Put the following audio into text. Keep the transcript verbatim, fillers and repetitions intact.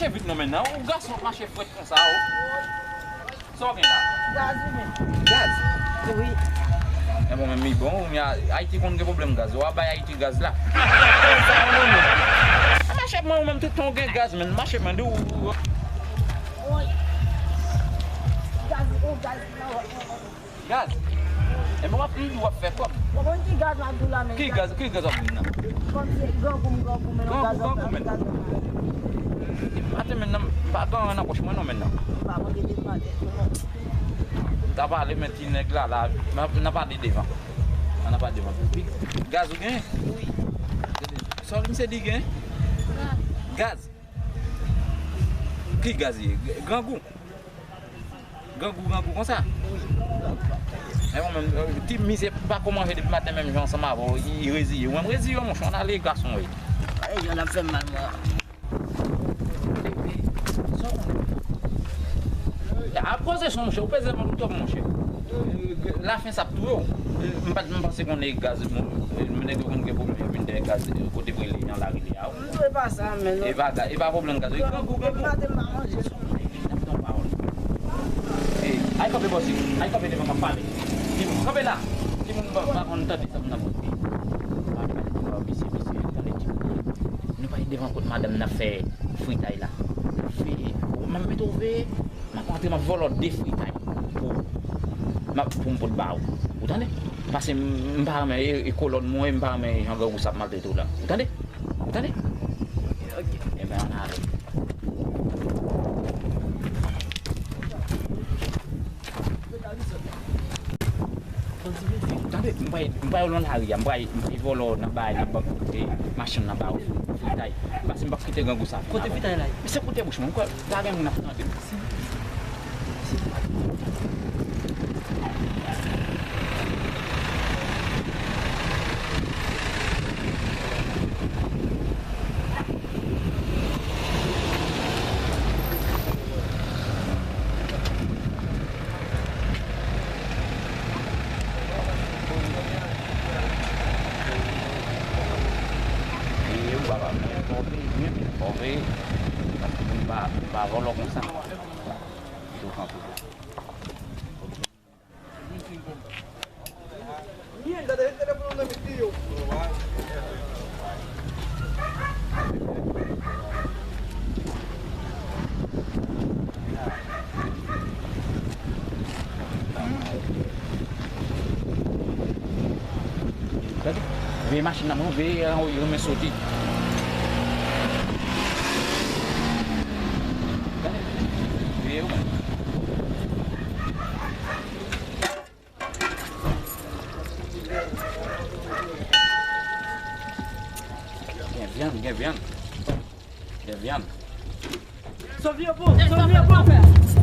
Vit non, men nan, ou gason ap mache frèt konsa, o. Sa w gen la? Gaz, wi, men. Gaz? Wi. E bon, men mi bon, ou, men Ayiti konn gen pwoblèm gaz. W a bay Ayiti gaz la. Sa w konnen? A mache mwen, ou menm tout tan w gen gaz, men mache mwen di w. Wi. Gaz, o, gaz, nan, wi. Gaz? Enben w ap, m di w ap fè kòb. Ou konn ki gaz m ap di w la, men. Ki gaz, ki gaz w ap di m nan? Kòm se grangou m, grangou, men non, gaz w ap di m nan. Maten men nan, m pa gen anyen nan pòch mwen non, men nan. M pa konn de devan tèt ou non. M ta pale, men ti nèg la, la, n a, n a pale devan. N a pale devan. Gaz ou gen? Wi. Sa misye di gen? Gaz. Gaz. Ki gaz ye? Grangou. Grangou, grangou konsa? Wi. E mwen menm, ti misye pa ko manje depi maten menm jan ansanm avè w, li reziye. Mwen m reziye, monchè, ann ale gason, wi. Ay, jan ap fè m mal, mwen. Ap koze son, monchè, ou peze vant ou twòp, monchè. Lafen sa ap touye w. M pa t, m panse konnen gaz, mon, nèg yo konn gen pwoblèm, yo vin dèyè gaz, kote m rele an la, rele a w. M dwe pa sa, men non. E pa ga-, e pa pwoblèm gaz. Grangou, grangou. Maten m pa manje. N ap pran pawòl. Ey, al kanpe bò isit. Al kanpe devan m ap pale. Timoun, kanpe la. Timoun pa, pa konn tande sa m nan bouch. M ap pale devan misye, misye, tande timoun. Nou pale devan kot madanm nan fè fritay la. Fè, m ap mete w veye. M ap antre, m ap vòlò de fritay pou, m ap, pou m pot ba ou. Ou tande? Paske m, m pa renmen e, e kolòn mwen, m pa renmen jan grangou sa ap maltrete w la. Ou tande? Ou tande? Ok, ok. Enben, ann ale. Tande, m pa, m pa yo nan lari a, m pa, m pa vòlò nan bay, nan bank, kote machann nan ba ou fritay. Paske m p ap kite grangou sa. Kote fritay la? Mesye, koute bouch mwen, m kwè pa gen moun ap tande m. Veye machin nan, mwen veye an, yo renmen soti. Veye yo. Gen vyann, gen vyann. Gen vyann. Sovye bon, sovye bon.